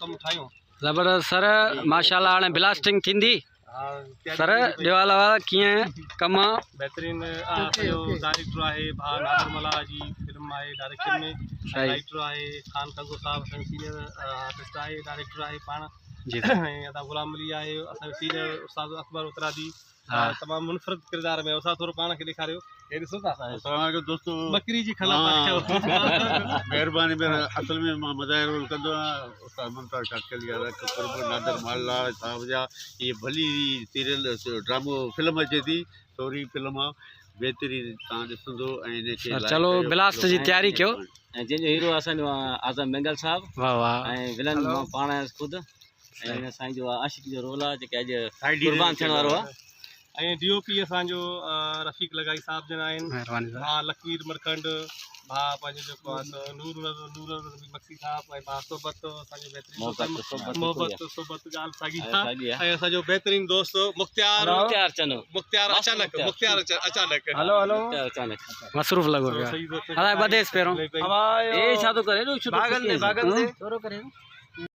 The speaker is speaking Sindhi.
ڪم ٺاهيون. زبردست سر ماشاءالله هاڻي بلاسٽنگ ٿيندي سر ڏيو حال احوال ڪيئن ڪم. بهترين اسان جو ڊائريڪٽر آهي ڀاء نادر ملاح جي فلم آهي ڊائريڪشن ۾ رائيٽر آهي خان ڪنگو صاحب اسان جو سينيئر آرٽسٽ آهي ڊائريڪٽر آهي پاڻ جي ۽ ادا غلام علي آهي اسان جو سينيئر استاد اڪبر اترادي تمام منفرد ڪردار ۾ استاد ٿورو پاڻ کي ڏيکاريو هي ڏسو ٿا السلام عليڪم دوستو ٻڪري جي کل پايو مهرباني مير اصل ۾ مان مزاحيه رول ڪندو آهيان استاد ممتاز ڪاڪيل جا لک قرب نادر مالا صاحب جا هي ڀلي سيريل ڊرامو فلم اچي ٿي سوري فلم آ بهترين تان ڏسندو ۽ ان کي چلو بلاسٽ جي تياري ڪيو ۽ جنهن جو هيرو اسان جو اعظم مينگل صاحب واهه واهه ۽ ولن مان پاڻ آهيان خود ۽ هن سائين جو عاشق جو رول آهي جيڪي اڄ قربان ٿيڻ وارو آهي. ۽ ڊي او پي اسان جو رفيق لغاري صاحب جن آهن مهرباني صاحب ڀاء لکوير مرکنڊ ڀاء پنهنجو جيڪو آهي سو نور نور نبي مگسي صاحب ۽ ڀاء صحبت اسان جو بهترين دوست محبت محبت صحبت ڳالهه ساڳي ساڳي آهي ۽ اسان جو بهترين دوست مختيار مختيار چنو مختيار اچانڪ مختيار اچانڪ هلو هلو مختيار اچانڪ مصروف لڳو پيو آهي الائي ٻڌيس پهريون اي ڇا ٿو ڪري ايڏو ڇو ٿو ڀاڳن the ڀاڳن the ٿورو ڪري.